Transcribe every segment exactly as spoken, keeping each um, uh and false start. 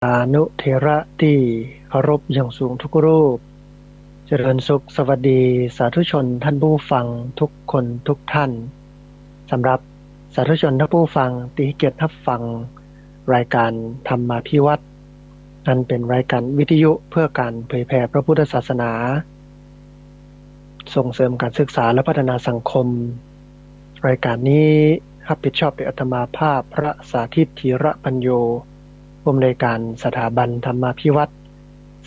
านุเถระตี้เคารพอย่างสูงทุกรูป เจริญสุขสวัสดีสาธุชนท่านผู้ฟังทุกคนทุกท่าน สำหรับสาธุชนท่านผู้ฟังตี้ให้เกียรติฮับฟังรายการธรรมาภิวัฒน์ อันเป๋นรายการวิทยุเพื่อก๋านเผยแผ่พระพุทธศาสนา ส่งเสริมก๋านศึกษาและพัฒนาสังคม รายการนี้ฮับผิดชอบโดยอาตมาภาพพระสาธิต ธีระปัญโญ ผู้อำนวยการสถาบันธรรมาภิวัฒน์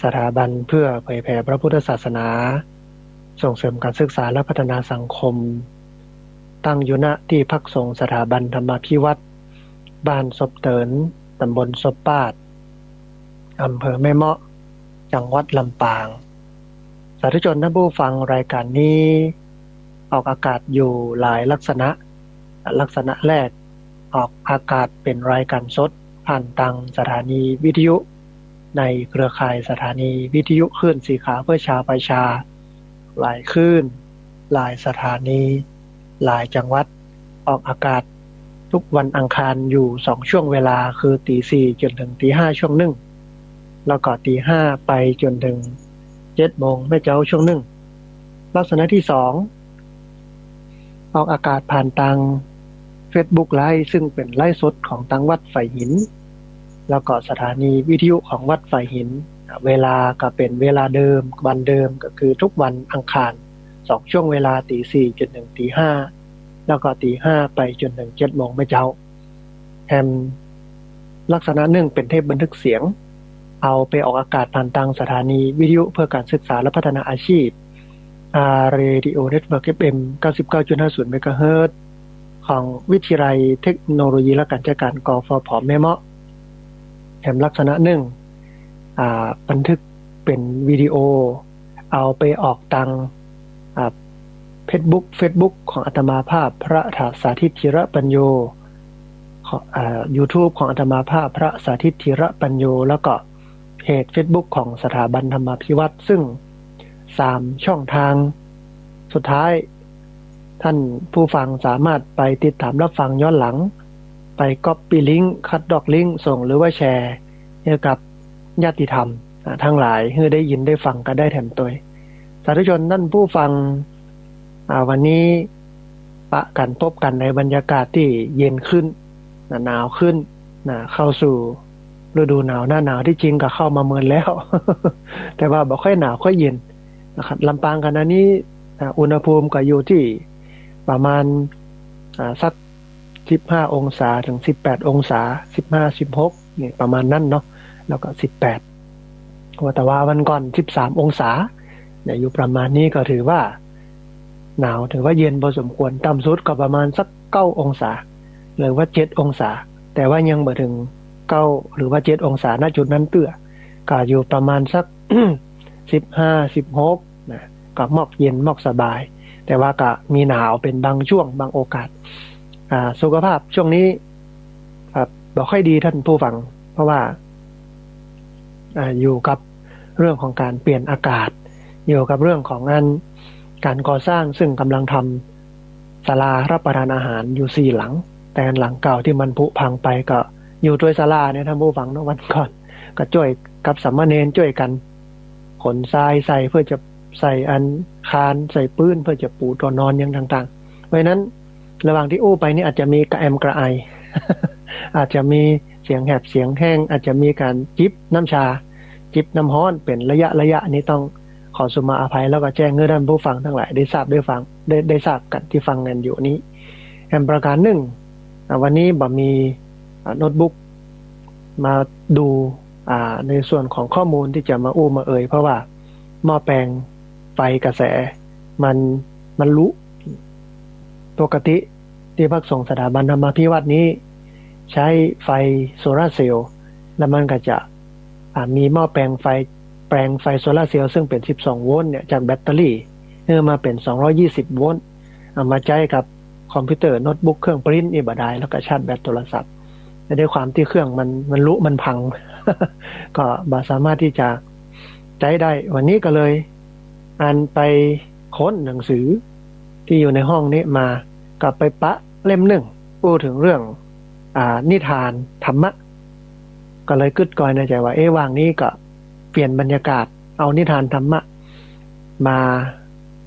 สถาบันเพื่อเผยแผ่พระพุทธศาสนา ส่งเสริมก๋านศึกษาและพัฒนาสังคม ตั้งอยู่ ณ ตี้พักสงฆ์สถาบันธรรมาภิวัฒน์ บ้านศพเติ๋น ต๋ำบลศพปาด อำเภอแม่เมาะ จังหวัดลำปาง สาธุชนท่านผู้ฟัง รายการนี้ออกอากาศอยู่หลายลักษณะ ลักษณะแรก ออกอากาศเป๋นรายการสด ผ่านตางสถานีวิทยุ ในเครือข่ายสถานีวิทยุคลื่นสีขาวเพื่อชาวประชา หลายคลื่น หลายสถานี หลายจังหวัด ออกอากาศทุกวันอังคารอยู่สองช่วงเวลา คือตี๋สี่จ๋นเถิงตี๋ห้าช่วงนึ่ง แล้วก็ตี๋ห้าไปจ๋นเถิงเจ็ดโมงแม่เจ๊าช่วงนึ่ง ลักษณะตี้สอง ออกอากาศผ่านตางเฟซบุ๊กไลฟ์ ซึ่งเป๋นไลฟ์สดของตางวัดฝายหิน แล้วก็สถานีวิทยุของวัดฝายหิน เวลาก็เป๋นเวลาเดิม วันเดิม ก็คือทุกวันอังคาร สองช่วงเวลา ตี๋สี่จ๋นเถิงตี๋ห้า แล้วก็ตี๋ห้าไปจ๋นเถิงเจ็ดโมงแม่เจ๊า แถมลักษณะนึ่งเป๋นเทปบันทึกเสียง เอาไปออกอากาศผ่านตางสถานีวิทยุเพื่อการศึกษาและพัฒนาอาชีพ อาร์ Radio Network เอฟ เอ็ม เก้าสิบเก้าจุดห้าศูนย์ เมกะเฮิรตซ์ ของวิทยาลัยเทคโนโลยีและการจัดการ กฟผ แม่เมาะ แถมลักษณะนึ่ง อ่า บันทึกเป๋นวิดีโอ เอาไปออกตาง อ่า เฟซบุ๊ก เฟซบุ๊กของอาตมาภาพพระสาธิต ธีระปัญโญ ขอ อ่า ยูทูบของอาตมาภาพพระสาธิต ธีระปัญโญ แล้วก็เพจเฟซบุ๊กของสถาบันธรรมาภิวัฒน์ ซึ่งสามช่องทาง สุดท้าย ท่านผู้ฟังสามารถไปติดต๋ามฮับฟังย้อนหลัง ไปก๊อปปี้ลิงก์ คัดลอกลิงก์ ส่งหรือว่าแชร์หื้อกับญาติธรรม อ่า ตังหลาย หื้อได้ยินได้ฟังกั๋นได้แถมตวย สาธุชนท่านผู้ฟัง อ่า วันนี้ปะกั๋นพบกั๋นในบรรยากาศตี้เย็นขึ้น นะ หนาวขึ้น นะ เข้าสู่ฤดูหนาว หน้าหนาว ตี้จริงก็เข้ามาเมินแล้ว แต่ว่าบ่ค่อยหนาวค่อยเย็นนะครับ ลำปางขณะนี้ อ่า อุณหภูมิก็อยู่ตี้ประมาณ อ่า สัก สิบห้าองศาเถิงสิบแปดองศา สิบห้า สิบหก นี่ประมาณนั้นเนาะ แล้วก็สิบแปด ว่าแต่ว่าวันก่อนสิบสามองศา เนี่ย อยู่ประมาณนี้ก็ถือว่าหนาว ถือว่าเย็นพอสมควร ต่ำสุดก็ประมาณสักเก้าองศา หรือว่าเจ็ดองศา แต่ว่ายังบ่เถิงเก้าหรือว่าเจ็ดองศา ณ จุดนั้นเตื้อ ก็อยู่ประมาณสัก สิบห้า สิบหก นะ ก็หมอกเย็นหมอกสบาย แต่ว่าก็มีหนาวเป๋นบางช่วงบางโอกาส อ่า สุขภาพช่วงนี้ อ่า บ่ค่อยดีท่านผู้ฟัง เพราะว่า อ่า อยู่กับเรื่องของการเปลี่ยนอากาศ อยู่กับเรื่องของงาน การก่อสร้าง ซึ่งกำลังทำศาลารับประทานอาหารอยู่สี่หลัง แต่หลังเก่าที่มันผุพังไปก็อยู่ตวยศาลาเนี่ยท่านผู้ฟังเนาะ วันก่อนก็จ้วยกับสามเณรจ้วยกั๋น ขนทรายใส่เพื่อจะใส่อันคาน ใส่ปื๊นเพื่อจะปูตั๋วนอนอย่างต่างๆ เพราะฉะนั้นระหว่างที่อู้ไปนี่อาจจะมีกระแอมกระไอ อาจจะมีเสียงแหบเสียงแห้ง อาจจะมีการจิบน้ำชา จิบน้ำฮ้อนเป๋นระยะระยะ นี่ต้องขอสุมาอภัย แล้วก็แจ้งหื้อท่านผู้ฟังตังหลายได้ทราบได้ฟัง ได้ ได้ทราบกั๋นตี้ฟังกั๋นอยู่นี้ แถมประการนึ่ง อ่า วันนี้บ่มี อ่า โน้ตบุ๊กมาดู อ่า ในส่วนของข้อมูลตี้จะมาอู้มาเอ่ย เพราะว่าหม้อแปลงไฟกระแสมัน มันลุ ปกติตี้พักสงฆ์สถาบันธรรมาภิวัฒน์นี้ใช้ไฟโซลาร์เซลล์ แล้วมันก็จะ อ่า มีหม้อแปลงไฟ แปลงไฟโซลาร์เซลล์ซึ่งเป๋นสิบสองโวลต์เนี่ย จากแบตเตอรี่ หื้อมาเป๋นสองร้อยยี่สิบโวลต์ เอามาใจ๊กับคอมพิวเตอร์ โน้ตบุ๊ก เครื่องปริ้นนี่บ่ได้ แล้วก็ชาร์จแบตโทรศัพท์ แต่ด้วยความตี้เครื่องมัน มันลุมันพัง ก็บ่สามารถตี้จะใจ๊ได้ วันนี้ก็เลย อันไปค้นหนังสือตี้อยู่ในห้องนี้มา ก็ไปปะเล่มนึ่ง อู้เถิงเรื่อง อ่า นิทานธรรมะ ก็เลยกึ๊ดกอยในใจ๋ว่า เอ๊ะ ว่างนี้ก็เปลี่ยนบรรยากาศ เอานิทานธรรมะมา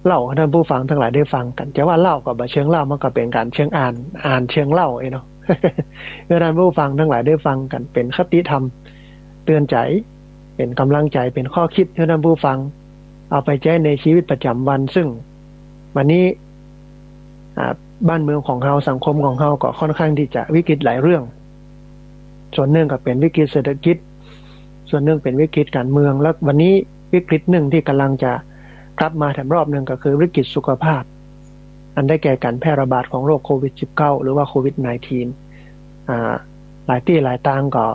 เล่าให้ท่านผู้ฟังตังหลายได้ฟังกั๋น จะว่าเล่าก็บ่เชิงเล่า มันก็เป๋นก๋านเชิงอ่าน อ่านเชิงเล่าเองเนาะ เพื่อท่านผู้ฟังตังหลายได้ฟังกั๋น เป๋นคติธรรมเตื๋อนใจ๋ เป๋นก๋ำลังใจ๋ เป๋นข้อคิดให้ท่านผู้ฟังเอาไปใจ๊ในชีวิตประจ๋ำวัน ซึ่งวันนี้ อ่า บ้านเมืองของเฮา สังคมของเฮาก็ค่อนข้างตี้จะวิกฤตหลายเรื่อง ส่วนนึ่งก็เป๋นวิกฤตเศรษฐกิจ ส่วนนึ่งเป๋นวิกฤตก๋านเมือง แล้ววันนี้วิกฤตนึ่งตี้ก่ำลังจะกลับมาแถมรอบนึ่งก็คือวิกฤตสุขภาพ อันได้แก่ก๋านแพร่ระบาดของโรคโควิดสิบเก้า หรือว่าโควิดสิบเก้า อ่า หลายตี้หลายตางก็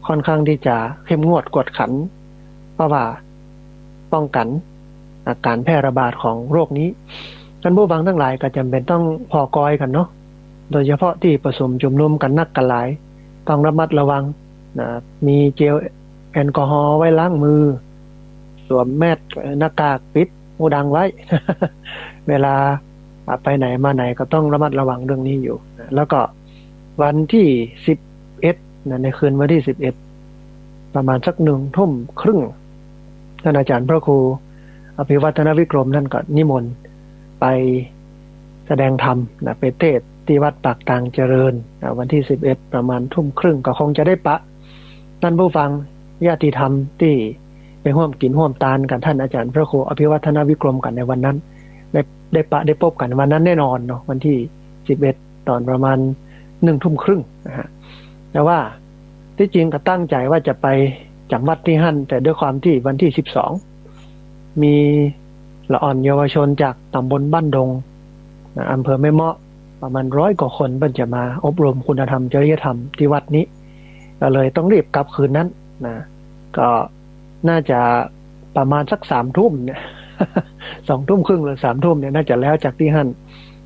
ค่อนข้างตี้จะเข้มงวดกวดขัน เพราะว่าป้องกั๋น อ่า ก๋านแพร่ระบาดของโรคนี้ ท่านผู้ฟังตังหลายก็จ๋ำเป๋นต้องผ่อกอยกั๋นเนาะ โดยเฉพาะตี้ประสุมจุมนุมกั๋นนักกั๋นหลาย ต้องระมัดระวังนะ มีเจลแอลกอฮอล์ไว้ล้างมือ สวมแมสก์ หน้ากาก ปิดหูดังไว้ เวลา อ่า ไปไหนมาไหนก็ต้องระมัดระวังเรื่องนี้อยู่นะ แล้วก็วันตี้สิบเอ็ดนะ ในคืนวันตี้สิบเอ็ด ประมาณสักหนึ่งทุ่มครึ่ง ท่านอาจ๋ารย์พระครูอภิวัฒนวิกรมท่านก็นิมนต์ไปแสดงธรรมนะ ไปเทศน์ตี้วัดปากตางเจริญนะ วันตี้สิบเอ็ด ประมาณทุ่มครึ่ง ก็คงจะได้ปะท่านผู้ฟังญาติธรรมตี้ไปฮ่วมกิ๋นฮ่วมตานกับท่านอาจ๋ารย์พระครูอภิวัฒนวิกรมกั๋นในวันนั้น ได้ ได้ปะได้ปบกั๋นวันนั้นแน่นอนเนาะ วันตี้สิบเอ็ด ต๋อนประมาณหนึ่งทุ่มครึ่งนะฮะ แต่ว่าตี้จริงก็ตั้งใจ๋ว่าจะไปจ๋ำวัดตี้หั้น แต่ด้วยความตี้วันตี้สิบสอง มีละอ่อนเยาวชนจากต๋ำบลบ้านดงนะ อำเภอแม่เมาะ ประมาณร้อยกว่าคน เปิ้นจะมาอบรมคุณธรรมจริยธรรมตี้วัดนี้ ก็เลยต้องรีบกลับคืนนั้นนะ ก็ น่าจะประมาณสักสามทุ่มเนี่ย สองทุ่มครึ่งหรือสามทุ่มเนี่ย น่าจะแล้วจากตี้หั้น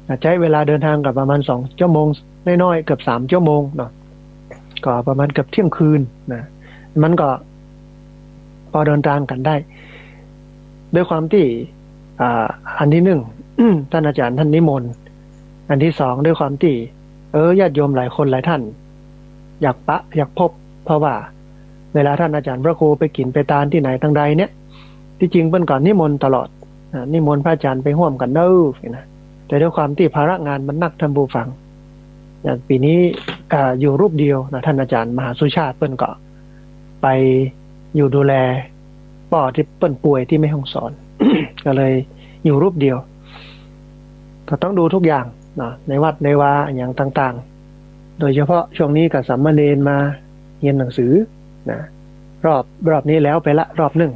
อ่ะ ใจ๊เวลาเดินทางก็ประมาณสองชั่วโมงน้อยๆ เกือบสามชั่วโมงเนาะ ก็ประมาณเกือบเที่ยงคืนนะ มันก็พอเดินทางกั๋นได้ ด้วยความตี้ อ่า อันตี้หนึ่ง ท่านอาจ๋ารย์ท่านนิมนต์ อันตี้สอง ด้วยความตี้ เออ ญาติโยมหลายคนหลายท่าน อยากปะอยากปบ เพราะว่า เวลาท่านอาจ๋ารย์พระครูไปกิ๋นไปตานตี้ไหนตางใดเนี่ย ตี้จริงเปิ้นก็นิมนต์ตลอด อ่า นิมนต์พระอาจ๋ารย์ไปฮ่วมกั๋นเน่อนะ แต่ด้วยความตี้ภาระงานมันนักท่านผู้ฟัง อย่างปี๋นี้ อ่า อยู่รูปเดียวนะ ท่านอาจ๋ารย์มหาสุชาติเปิ้นก็ไปอยู่ดูแลป้อตี้เปิ้นป่วยตี้แม่ฮ่องสอน ก็เลยอยู่รูปเดียว ก็ต้องดูทุกอย่างเนาะ ในวัดในวาอะหยังต่างๆ โดยเฉพาะช่วงนี้ก็สามเณรมาเฮียนหนังสือนะ รอบ รอบนี้แล้วไปละรอบนึ่ง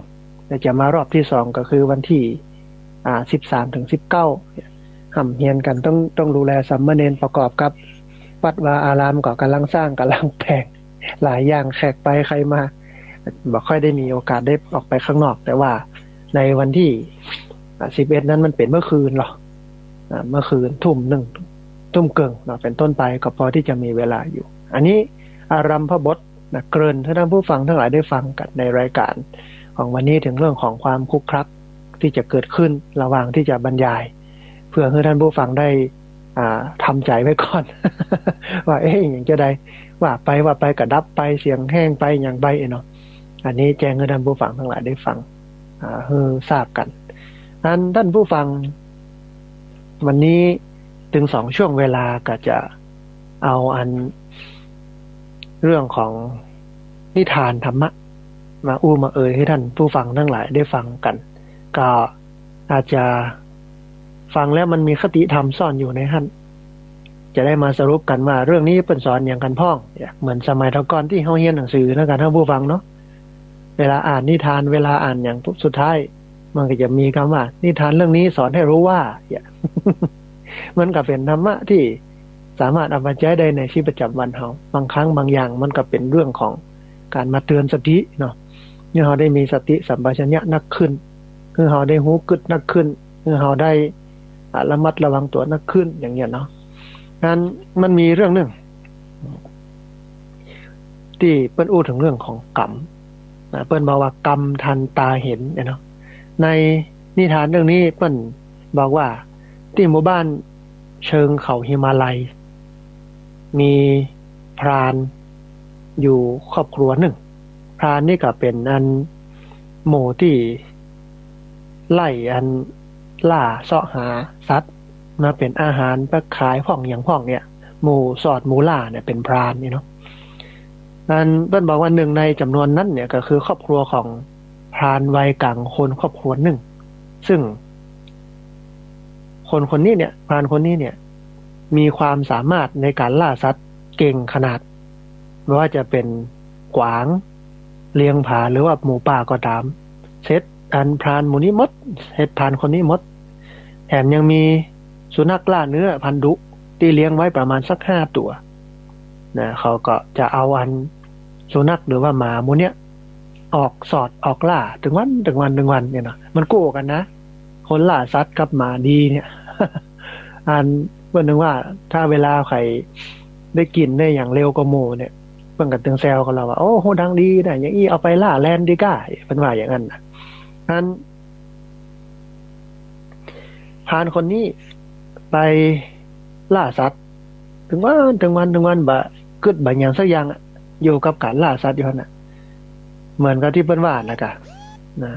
แต่จะมารอบตี้สองก็คือวันตี้ อ่า สิบสามถึงสิบเก้า ฮ่ำเฮียนกั๋น ต้อง ต้องดูแลสามเณรประกอบกับวัดวาอารามก็ก่ำลังสร้าง ก่ำลังแป๋ง หลายอย่าง แขกไปใครมา บ่ค่อยได้มีโอกาสได้ออกไปข้างนอก แต่ว่าในวันตี้ อ่า สิบเอ็ด นั้นมันเป๋นเมื่อคืนเนาะ อ่า เมื่อคืนทุ่มนึ่ง ทุ่มเกิ่งเนาะ เป๋นต้นไปก็พอตี้จะมีเวลาอยู่ อันนี้อารัมภบทนะ เกริ่นให้ท่านผู้ฟังตังหลายได้ฟังกั๋นในรายก๋านของวันนี้ เถิงเรื่องของความคลุกคลักตี้จะเกิดขึ้นระหว่างตี้จะบรรยาย เพื่อหื้อท่านผู้ฟังได้ อ่า ทำใจ๋ไว้ก่อน ว่า เอ๊ะ อะหยังจะใด ว่าไปว่าไปก็ดับไป เสียงแห้งไป อะหยังไปเนาะ อันนี้แจ้งหื้อท่านผู้ฟังตังหลายได้ฟัง อ่า หื้อทราบกั๋น อันท่านผู้ฟัง วันนี้เถิงสองช่วงเวลาก็จะเอาอันเรื่องของนิทานธรรมะมาอู้มาเอ่ยหื้อท่านผู้ฟังตังหลายได้ฟังกั๋น ก็ อาจจะฟังแล้วมันมีคติธรรมซ่อนอยู่ในหั้น จะได้มาสรุปกั๋นว่าเรื่องนี้เปิ้นสอนหยังกั๋นพ่อง เหมือนสมัยแต่ก่อนตี้เฮาเฮียนหนังสือนะกั๋นท่านผู้ฟังเนาะ เวลาอ่านนิทาน เวลาอ่านหยังปุ๊บ สุดท้ายมันก็จะมีกำว่า นิทานเรื่องนี้สอนให้รู้ว่า เนี่ย มันก็เป๋นธรรมะตี้สามารถเอามาใจ๊ได้ในชีวิตประจ๋ำวันเฮา บางครั้งบางอย่างมันก็เป๋นเรื่องของก๋านมาเตือนสติเนาะ หื้อเฮาได้มีสติสัมปชัญญะนักขึ้น หื้อเฮาได้ฮู้กึ๊ดนักขึ้น หื้อเฮาได้ อ่า ระมัดระวังตั๋วนักขึ้น อย่างเงี้ยเนาะ นั้นมันมีเรื่องนึ่ง ตี้เปิ้นอู้เถิงเรื่องของก๋รรม นะ เปิ้นบอกว่ากรรมทันตาเห็นเนี่ยเนาะ ในนิทานเรื่องนี้เปิ้นบอกว่าตี้หมู่บ้านเชิงเขาหิมาลัย มีพราน อยู่ครอบครัวนึ่ง พรานนี่ก็เป๋นอันหมู่ตี้ไล่อันล่าเซาะหาสัตว์มาเป๋นอาหารไปขายพ่องหยังพ่องเนี่ย หมู่สอดหมู่ล่าเนี่ยเป๋นพรานนี่เนาะ อันเปิ้นบอกว่านึ่งในจ๋ำนวนนั้นเนี่ยก็คือครอบครัวของพรานวัยก๋างคนครอบครัวนึ่ง ซึ่งคนคนนี้เนี่ย พรานคนนี้เนี่ย มีความสามารถในก๋านล่าสัตว์เก่งขนาด บ่ว่าจะเป๋นกวาง เลียงผา หรือว่าหมูป่าก็ต๋าม เฮ็ดอันพรานหมู่นี้หมด เฮ็ดพรานคนนี้หมด แถมยังมีสุนัขล่าเนื้อพันธุ์ดุตี้เลี้ยงไว้ประมาณสักห้าตั๋วนะ เขาก็จะเอาอันสุนัขหรือว่าหมาหมู่เนี้ยออกสอดออกล่าตึงวันตึงวันตึงวันเนี่ยเนาะ มันกู้กั๋นนะ คนล่าสัตว์กับหมาดีเนี่ย อันเปิ้นนึกว่าถ้าเวลาใผได้กิ๋นได้หยังเร็วกว่าหมู่เนี่ย เปิ้นก็ตึงแซวกั๋นแล้วว่า โอ้ ฮู้ตางดีนะ อย่างอี้เอาไปล่าแลนดีก้า เปิ้นว่าอย่างนั้นนะ อันพรานคนนี้ไปล่าสัตว์ ตึงวันตึงวันตึงวัน บ่กึ๊ดบ่หยังสักอย่างอะ อยู่กับก๋านล่าสัตว์อยู่หั้นน่ะ เหมือนกับตี้เปิ้นว่านะกะนะ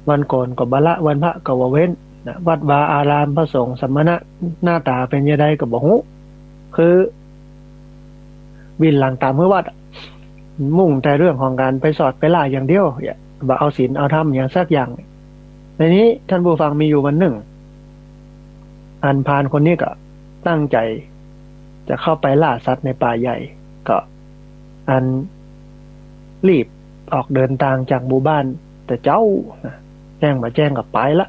วันโก๋นก็บ่ละ วันพระก็บ่เว้นนะ วัดวาอาราม พระสงฆ์สมณะ หน้าต๋าเป๋นจะใดก็บ่ฮู้ คือ วิ่นหลังต๋ามหื้อวัดอะ มุ่งแต่เรื่องของก๋านไปสอดไปล่าอย่างเดียว บ่เอาศีลเอาธรรมหยังสักอย่าง ในนี้ท่านผู้ฟัง มีอยู่วันนึ่ง อันพรานคนนี้ก็ตั้งใจ๋จะเข้าไปล่าสัตว์ในป่าใหญ่ ก็อันรีบออกเดินตางจากหมู่บ้านแต่เจ๊านะ แจ้งบ่แจ้งก็ไปละ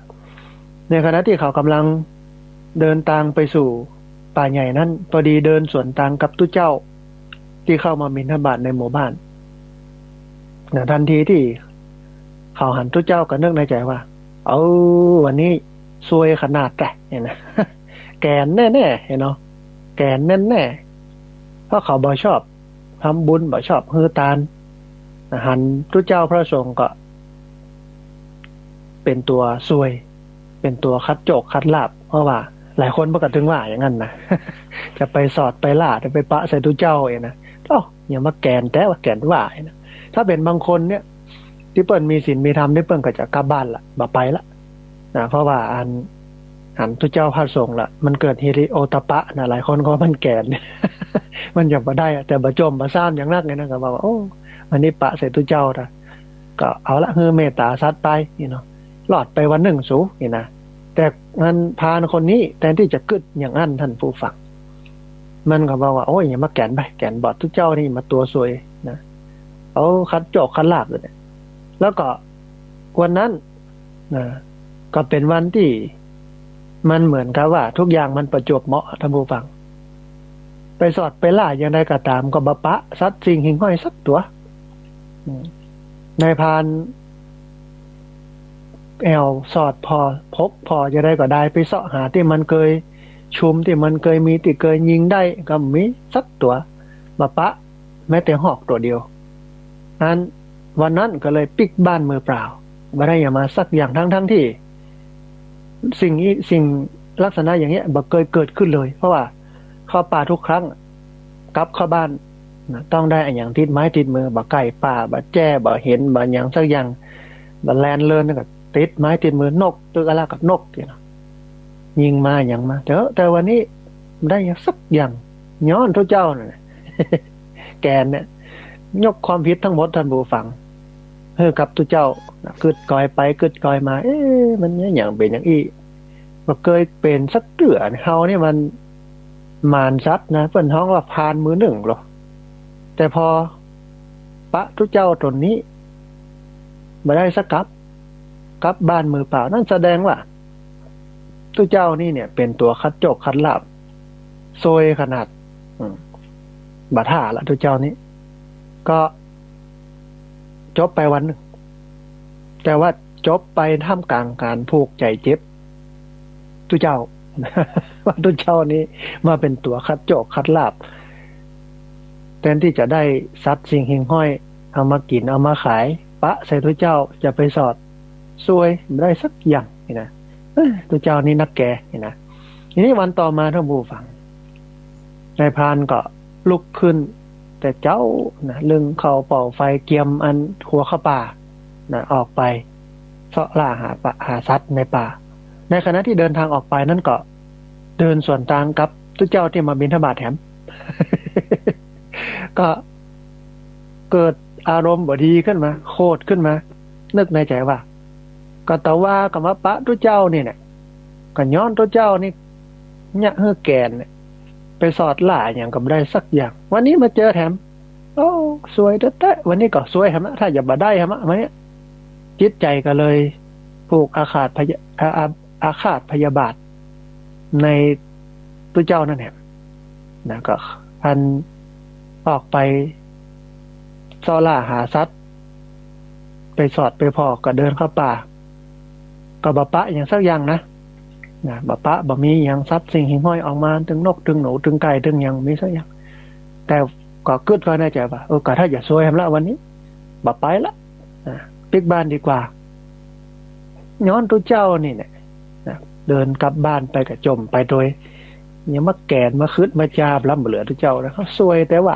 ในขณะตี้เขาก่ำลังเดินตางไปสู่ป่าใหญ่นั้น พอดีเดินสวนตางกับตุ๊เจ้าตี้เข้ามาบิณฑบาตในหมู่บ้านนะ ทันทีตี้เขาหันตุ๊เจ้าก็นึกในใจ๋ว่า เออ วันนี้ซวยขนาดแต๊เนี่ยนะ แก๋นแน่ๆ เนาะ แก๋นแน่ๆ เพราะเขาบ่ชอบทำบุญ บ่ชอบหื้อตาน หันตุ๊เจ้าพระสงฆ์ก็เป๋นตั๋วซวย เป๋นตั๋วขัดโจคขัดลาภ เพราะว่าหลายคนเปิ้นก็ตึงว่าอย่างนั้นนะ จะไปสอดไปล่า จะไปปะใส่ตุ๊เจ้าเนี่ยนะ เอ้า อย่างมาแก๋นแต๊ว่าแก๋นว่าเนี่ยนะ ถ้าเป๋นบางคนเนี่ย ตี้เปิ้นมีศีลมีธรรมนี่เปิ้นก็จะกลับบ้านละ บ่ไปละนะ เพราะว่าอัน หันตุ๊เจ้าพระสงฆ์ละ มันเกิดฮิริโอตตัปปะนะ หลายคนก็มันแก๋น มันจะบ่ได้อะ แต่บ่จ่มบ่ซ้ำอย่างนักเนี่ยนะ ก็บอกว่า โอ้ อันนี้ปะใส่ตุ๊เจ้านะ ก็เอาละ หื้อเมตต๋าสัตว์ไปนี่เนาะ รอดไปวันนึ่งสูนี่นะ แต่อันพรานคนนี้แตนตี้จะกึ๊ดอย่างนั้น ท่านผู้ฟัง มันก็บอกว่า โอ้ย อย่างมาแก๋นไป แก๋นบ่ตุ๊เจ้านี่มาตั๋วซวยนะ เอาขัดโจคขัดลาภเลยเนี่ย แล้วก็วันนั้นนะ ก็เป๋นวันตี้มันเหมือนกับว่าทุกอย่างมันประจวบเหมาะ ท่านผู้ฟัง ไปสอดไปล่าอย่างใดก็ต๋าม ก็บ่ปะสัตว์สิ่งหิ่งห้อยสักตั๋ว อืม นายพรานแอ่วสอดผ่อ พบผ่ออย่างใดก็ได้ ไปเซาะหาตี้มันเกยชุม ตี้มันเกยมี ตี้เกยยิงได้ ก็บ่มีสักตั๋ว บ่ปะแม้แต่ฮอกตั๋วเดียว อันวันนั้นก็เลยปิ๊กบ้านมือเปล่า บ่ได้หยังมาสักอย่าง ทั้งๆ ตี้สิ่งนี้ สิ่งลักษณะอย่างเนี้ยบ่เกยเกิดขึ้นเลย เพราะว่าเข้าป่าทุกครั้ง กลับเข้าบ้านนะ ต้องได้อะหยังติดไม้ติดมือ บ่ไก้ป้า บ่แจ้ บ่เห็น บ่หยังสักอย่าง บ่แลนเลินก็ติดไม้ติดมือ นก ตึกอะละกับนกเนี่ยนะ ยิงมาหยังมา แต่ แต่วันนี้บ่ได้หยังสักอย่าง ย้อนตุ๊เจ้านั่นแหละ แก๋นเนี่ย ยกความผิดทั้งหมด ท่านผู้ฟัง หื้อกับตุ๊เจ้านะ กึ๊ดกอยไปกึ๊ดกอยมา เอ๊ะ มันเนี่ยหยังเป๋นอย่างอี้ บ่เกยเป๋นสักเตื้อ เฮานี่มันหมานสัตว์นะ เปิ้นฮ้องว่าพรานมือนึ่งหรอ แต่พอปะตุ๊เจ้าต๋นนี้บ่ได้สักกับ กลับบ้านมือเปล่า นั่นแสดงว่าตุ๊เจ้านี่เนี่ยเป๋นตั๋วขัดโจคขัดลาภ ซวยขนาด อืม บ่ถ้าละตุ๊เจ้านี้ ก็จบไปวันนึ่ง แต่ว่าจบไปท่ามกลางก๋านผูกใจ๋เจ็บ ตุ๊เจ้า ว่าตุ๊เจ้านี้มาเป๋นตั๋วขัดโจคขัดลาภ แตนตี้จะได้สัตว์สิ่งหิ่งห้อย เอามากิ๋นเอามาขาย ปะใส่ตุ๊เจ้าจะไปสอด ซวย บ่ได้สักอย่างนี่นะ เอ้อ ตุ๊เจ้านี้นักแก่นี่นะ ทีนี้วันต่อมา ท่านผู้ฟัง นายพรานก็ลุกขึ้น แต่เจ๊านะ ลึงเข้าเป่าไฟเกียมอันขัวเข้าป่านะ ออกไปเซาะล่าหาปะ หาสัตว์ในป่า ในขณะตี้เดินตางออกไปนั้นก็เดินสวนตางกับตุ๊เจ้าตี้มาบิณฑบาตแถม ก็เกิดอารมณ์บ่ดีขึ้นมา โขดขึ้นมา นึกในใจ๋ว่า ก็ตะวาก็มาปะตุ๊เจ้านี่แหละ ก็ย้อนตุ๊เจ้านี่ เยียะหื้อแก่นเนี่ย ไปสอดล่าหยังก็บ่ได้สักอย่าง วันนี้มาเจอแถม โอ้ ซวยแต๊ๆ วันนี้ก็ซวยแถมละ ถ้าจะบ่ได้แถมละ วันนี้ จิตใจ๋ก็เลยผูกอาฆาตพยา อา อา อาฆาตพยาบาท ในตุ๊เจ้านั่นแหละนะ ก็อันออกไปเซาะล่าหาสัตว์ ไปสอดไปผ่อ ก็เดินเข้าป่า ก็บ่ปะหยังสักอย่างนะ นะ บ่ปะ บ่มีหยังสัตว์สิ่งหิ่งห้อยออกมา ตึงนก ตึงหนู ตึงไก่ ตึงหยัง บ่มีสักอย่าง แต่ก็กึ๊ดก็ในใจ๋ว่า เออ ก็ถ้าจะซวยแถมละวันนี้ บ่ไปละ นะ ปิ๊กบ้านดีกว่า ย้อนตุ๊เจ้านี่แหละ นะ เดินกลับบ้านไปก็จ่มไปโตย ยังมาแก่นมาคึดมาจาบล้ำบ่เหลือตุ๊เจ้านะ เขาซวยแต่ว่า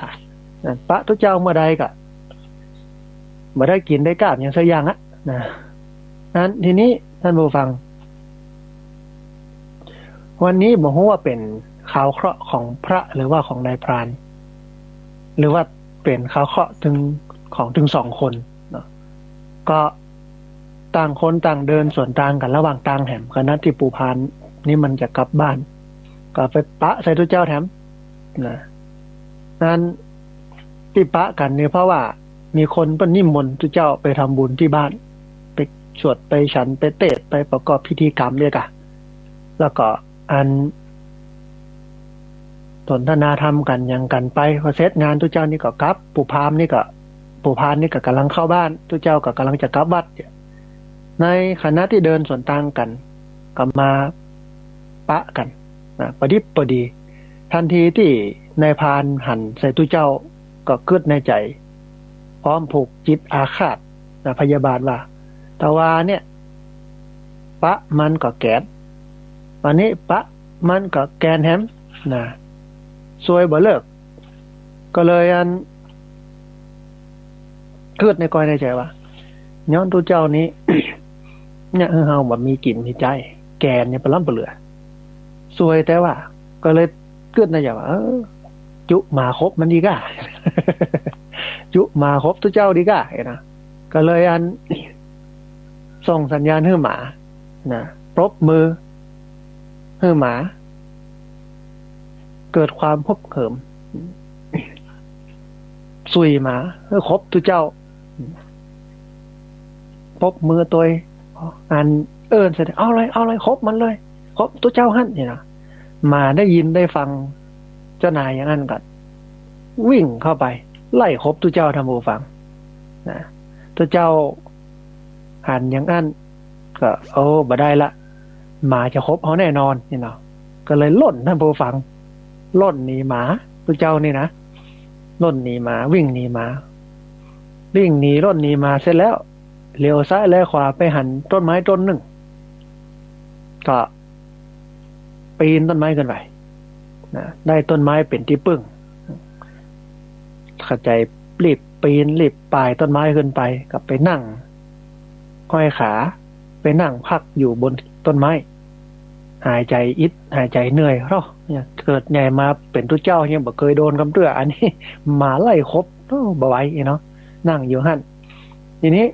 นะ ปะตุ๊เจ้าเมื่อใดก็บ่ได้กิ๋นได้กาบหยังสักอย่างอะนะ นั้นทีนี้ต้านผู้ฟัง วันนี้บ่ฮู้ว่าเป๋นข่าวเคราะห์ของพระหรือว่าของนายพราน หรือว่าเป๋นข่าวเคราะห์ตึง ของตึงสองคนเนาะ ก็ต่างคนต่างเดินสวนตางกั๋นระหว่างตางแหม ขณะตี้ปู่พรานนี่มันจะกลับบ้าน ก็ไปปะใส่ตุ๊เจ้าแถมนะ นั้นตี้ปะกั๋นนี่เพราะว่ามีคนเปิ้นนิมนต์ตุ๊เจ้าไปทำบุญตี้บ้าน ไปสวดไปฉันไปเตสน์ไปประกอบพิธีกรรมเนี่ยกะ แล้วก็อันสนทนาธรรมกั๋นหยังกั๋นไป พอเสร็จงานตุ๊เจ้านี่ก็กลับ ปู่พรานนี่ก็ ปู่พรานนี่ก็ก่ำลังเข้าบ้าน ตุ๊เจ้าก็ก่ำลังจะกลับวัด ในขณะตี้เดินสวนตางกั๋น ก็มาปะกั๋นนะ ปะดิบปะดี ทันทีตี้นายพรานหันใส่ตุ๊เจ้า ก็กึ๊ดในใจ๋ พร้อมผูกจิตอาฆาตนะ พยาบาทว่า ตะวาเนี่ย ปะมันก็แก่น วันนี้ปะมันก็แก่นแหมนะ ซวยบ่เลิก ก็เลยอัน กึ๊ดในก้อยในใจ๋ว่า ย้อนตุ๊เจ้านี้ เนี่ย เฮาบ่มีกิ๋นมีใจ๊ แก่นเนี่ยไปล้ำบ่เหลือ ซวยแต่ว่า ก็เลยกึ๊ดในใจ๋ว่า เออ จุหมาขบมันดีก้า จุหมาขบตุ๊เจ้าดีก้า เห็นนะ ก็เลยอัน ส่งสัญญาณหื้อหมานะ ปรบมือหื้อหมา เกิดความฮึกเหิม สุยหมาหื้อขบตุ๊เจ้า ปรบมือโตย อันเอิ้นเสร็จ เอาเลย เอาเลย ขบมันเลย ขบตุ๊เจ้าหั้นนี่นะ หมาได้ยินได้ฟังเจ้านายอย่างนั้นก็วิ่งเข้าไปไล่ขบตุ๊เจ้า ต้านผู้ฟังนะ ตุ๊เจ้าหันอย่างนั้นก็ โอ้ บ่ได้ละ หมาจะขบเฮาแน่นอนนี่เนาะ ก็เลยล่น ต้านผู้ฟัง ล่นหนีหมา ตุ๊เจ้านี่นะ ล่นหนีหมา วิ่งหนีหมา วิ่งหนี ล่นหนีหมาเสร็จแล้ว เหลียวซ้ายแลขวาไปหันต้นไม้ต้นนึ่ง ก็ปีนต้นไม้ขึ้นไปนะ ได้ต้นไม้เป๋นตี้ปึ้ง เข้าใจ๋ รีบปีน รีบป่ายต้นไม้ขึ้นไป ก็ไปนั่งห้อยขา ไปนั่งพักอยู่บนต้นไม้ หายใจ๋อิด หายใจ๋เหนื่อยเนาะ เนี่ย เกิดใหญ่มาเป๋นตุ๊เจ้ายังบ่เกยโดนกำเตื้อ อันนี้หมาไล่ขบ โอ้ บ่ไหวเนาะ นั่งอยู่หั้น ทีนี้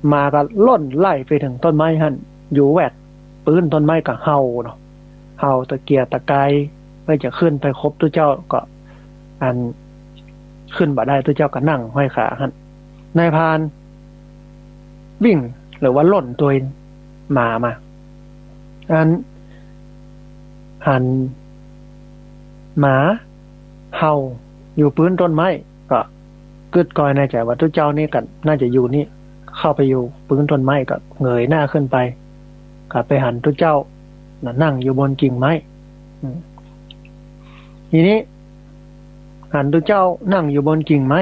หมาก็ล่นไล่ไปเถิงต้นไม้หั้น อยู่แวดปื้นต้นไม้ก็เห่าเนาะ เห่าตะเกียกตะกาย เพื่อจะขึ้นไปขบตุ๊เจ้า ก็อันขึ้นบ่ได้ ตุ๊เจ้าก็นั่งห้อยขาหั้น นายพรานวิ่งหรือว่าล่นโตยหมามา อันหันหมาเห่าอยู่ปื้นต้นไม้ ก็กึ๊ดก้อยในใจ๋ว่าตุ๊เจ้านี่ก็น่าจะอยู่นี่ เข้าไปอยู่ปื้นต้นไม้ ก็เงยหน้าขึ้นไป ก็ไปหันตุ๊เจ้าน่ะนั่งอยู่บนกิ่งไม้ อืม ทีนี้หันตุ๊เจ้านั่งอยู่บนกิ่งไม้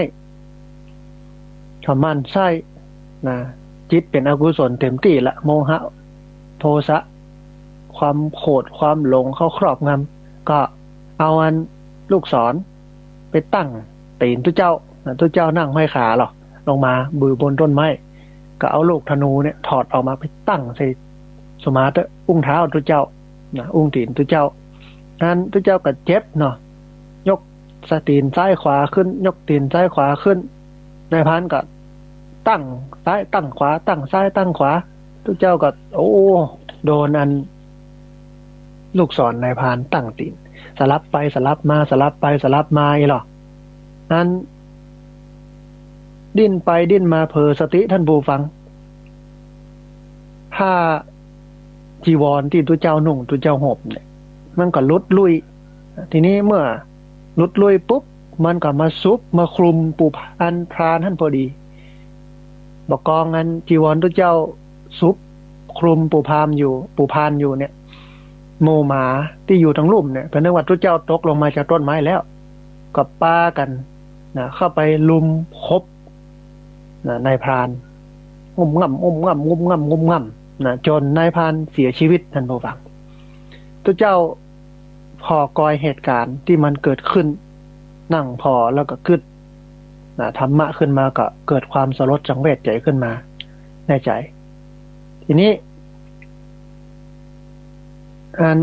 ก็หมั่นไส้นะ จิตเป๋นอกุศลเต๋มตี้ละ โมหะ โทสะ ความโขด ความหลงเข้าครอบงำ ก็เอาอันลูกศรไปตั้ง ตี๋นตุ๊เจ้า นะ ตุ๊เจ้านั่งห้อยขาลอ ลงมาอยู่บนต้นไม้ ก็เอาลูกธนูเนี่ยถอดออกมาไปตั้งใส่ สุมาเต๊อะ อุ้งเท้าตุ๊เจ้า นะ อุ้งตี๋นตุ๊เจ้า นั้นตุ๊เจ้าก็เจ็บเนาะ ยก สะ ตี๋นซ้ายขวาขึ้น ยกตี๋นซ้ายขวาขึ้น นายพรานก็ตั้งซ้ายตั้งขวา ตั้งซ้ายตั้งขวา ตุ๊เจ้าก็ โอ้ โดนอัน ลูกศรนายพรานตั้งตี๋น สลับไปสลับมา สลับไปสลับมาอี้ลอ นั้น ดิ้นไปดิ้นมาเผลอสติ ท่านผู้ฟัง ผ้าจีวรตี้ตุ๊เจ้านุ่ง ตุ๊เจ้าห่มเนี่ย มันก็หลุดลุ่ย ทีนี้เมื่อหลุดลุ่ยปุ๊บ มันก็มาซุบมาคลุมปู่พาน พรานหั้นพอดี บ่ากองอันจีวรตุ๊เจ้าซุบคลุมปู่พานอยู่ ปู่พานอยู่เนี่ย หมู่หมาตี้อยู่ตังลุ่มเนี่ย ก็นึกว่าตุ๊เจ้าตกลงมาจากต้นไม้แล้ว ก็ปากั๋น นะ เข้าไปรุมขบ นะ นายพราน งุ่มง่ำ งุ่มง่ำ งุ่มง่ำ งุ่มง่ำ นะ จ๋นนายพรานเสียชีวิต ท่านผู้ฟัง ตุ๊เจ้าผ่อกอยเหตุก๋ารณ์ตี้มันเกิดขึ้น นั่งผ่อแล้วก็กึ๊ด นะ ธรรมะขึ้นมาก็เกิดความสลดสังเวชใจ๋ขึ้นมาในใจ๋ ทีนี้ อัน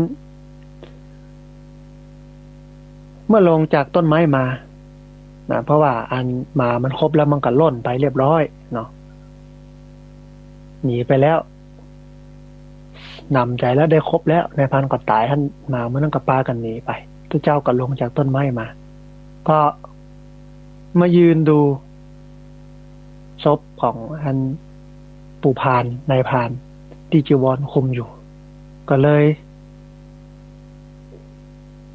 เมื่อลงจากต้นไม้มา นะ เพราะว่าอันหมามันขบแล้วมันก็ล่นไปเรียบร้อยเนาะ หนีไปแล้ว หนำใจ๋แล้วได้ขบแล้ว นายพรานก็ต๋ายหั้น หมาหมู่นั้นก็ปากั๋นหนีไป ตุ๊เจ้าก็ลงจากต้นไม้มา ก็มายืนดูศพของอันปู่พาน นายพรานตี้จีวรคลุมอยู่ ก็เลย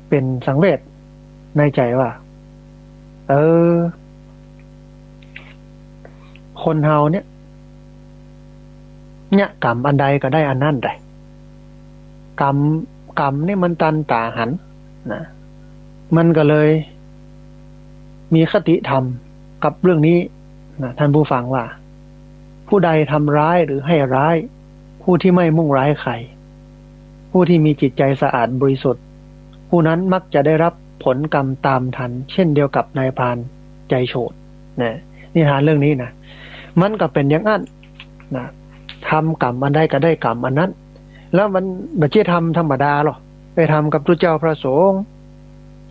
เป๋นสังเวชในใจ๋ว่า เออ คนเฮาเนี่ย เยียะก๋รรมอันใดก็ได้อันนั้นแหละ ก๋รรม ก๋รรมนี่มันตันต๋าหัน นะ มันก็เลย มีคติธรรมกับเรื่องนี้ นะ ท่านผู้ฟังว่า ผู้ใดทำร้ายหรือให้ร้าย ผู้ที่ไม่มุ่งร้ายใคร ผู้ที่มีจิตใจสะอาดบริสุทธิ์ ผู้นั้นมักจะได้รับผลกรรมตามทัน เช่นเดียวกับนายพรานใจโฉด นะ นิทานเรื่องนี้นะ มันก็เป๋นอย่างอั้น นะ ทำก๋รรมอันใดก็ได้ก๋รรมอันนั้น แล้วมันบ่ใจ้ทำธรรมดาหรอก ไปทำกับตุ๊เจ้าพระสงฆ์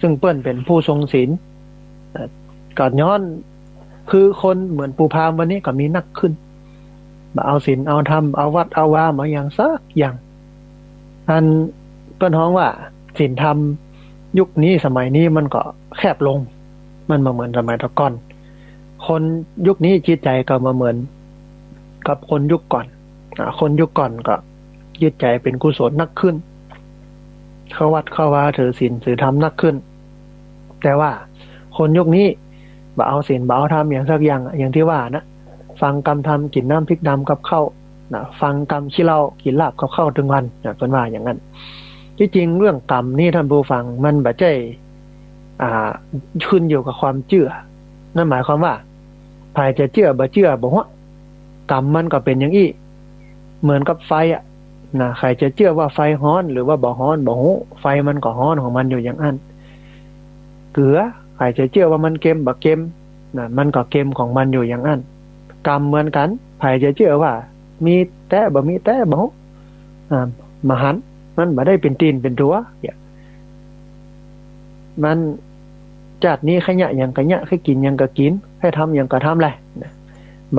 ซึ่งเปิ้นเป๋นผู้ทรงศีล นะ ก็ย้อน คือคนเหมือนปู่พราหมณ์วันนี้ก็มีนักขึ้น บ่เอาศีลเอาธรรม เอาวัดเอาวามาอย่างสักอย่าง อันเปิ้นฮ้องว่าศีลธรรมยุคนี้สมัยนี้มันก็แคบลง มันบ่เหมือนสมัยแต่ก่อน คนยุคนี้จิตใจ๋ก็บ่เหมือนกับคนยุคก่อน อ่า คนยุคก่อนก็จิตใจ๋เป๋นกุศลนักขึ้น เข้าวัดเข้าวาถือศีลถือธรรมนักขึ้น แต่ว่าคนยุคนี้บ่เอาศีลบ่เอาธรรมอย่างสักอย่างอะ อย่างตี้ว่านะ ฟังกำธรรม กิ๋นน้ำพริกดำกับข้าวนะ ฟังกำขี้เหล้า กิ๋นลาบกับข้าวตึงวันนะ เปิ้นว่าอย่างนั้น ตี้จริงเรื่องกรรมนี่ท่านผู้ฟัง มันบ่ใจ้ อ่า ขึ้นอยู่กับความเจื้อ นั่นหมายความว่า ใผจะเจื้อบ่เจื้อบ่ฮู้ กรรมมันก็เป๋นอย่างอี้ เหมือนกับไฟอะ นะ ใผจะเจื้อว่าไฟฮ้อนหรือว่าบ่ฮ้อนบ่ฮู้ ไฟมันก็ฮ้อนของมันอยู่อย่างอั้น เกลือ ใผจะเจื้อว่ามันเค็มบ่เค็ม นะ มันก็เค็มของมันอยู่อย่างอั้น กรรมเหมือนกั๋น ใผจะเจื้อว่ามีแต๊บ่มีแต๊บ่ฮู้ อ่า บ่หัน มันบ่ได้เป๋นตี๋นเป๋นตั๋ว เนี่ย มัน จาตินี้ใค่เยียะหยังก็เยียะ ใค่กิ๋นหยังก็กิ๋น ใค่ทำหยังก็ทำแหละ นะ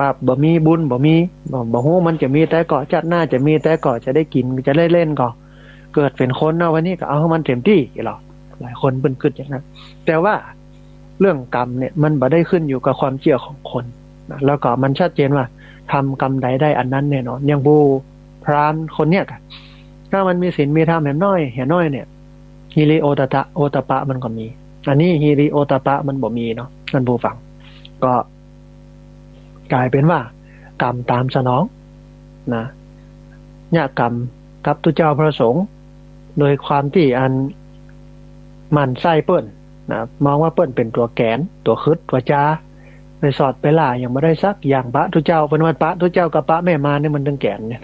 บาปบ่มี บุญบ่มี บ่ บ่ฮู้มันจะมีแต๊ก่อ จาติหน้าจะมีแต๊ก่อ จะได้กิ๋น จะได้เล่นก่อ เกิดเป๋นคนเนาะ วันนี้ก็เอาหื้อมันเต๋มตี้ เนาะ หลายคนเปิ้นกึ๊ดอย่างนั้น แต่ว่าเรื่องกรรมเนี่ยมันบ่ได้ขึ้นอยู่กับความเจื้อของคน นะ แล้วก็มันชัดเจนว่าทำกรรมใดได้อันนั้นแน่นอน อย่างปู่พราหมณ์คนเนี้ยกะ ถ้ามันมีศีลมีธรรมแหมน้อย แหมน้อยเนี่ย ฮิริโอตตะ โอตตัปปะมันก็มี อันนี้ฮิริโอตตัปปะมันบ่มีเนาะ ท่านผู้ฟัง ก็ก๋ายเป๋นว่ากรรมต๋ามสนอง นะ เยียะกรรมกับตุ๊เจ้าพระสงฆ์ โดยความตี้อันหมั่นไส้เปิ้น นะ มองว่าเปิ้นเป๋นตั๋วแก๋น ตั๋วขึด ตั๋วจา ไปสอดไปหล้าหยังบ่ได้สักอย่าง ปะตุ๊เจ้า เปิ้นว่าปะตุ๊เจ้ากับปะแม่มารนี่มันตึงแก๋นเนี่ย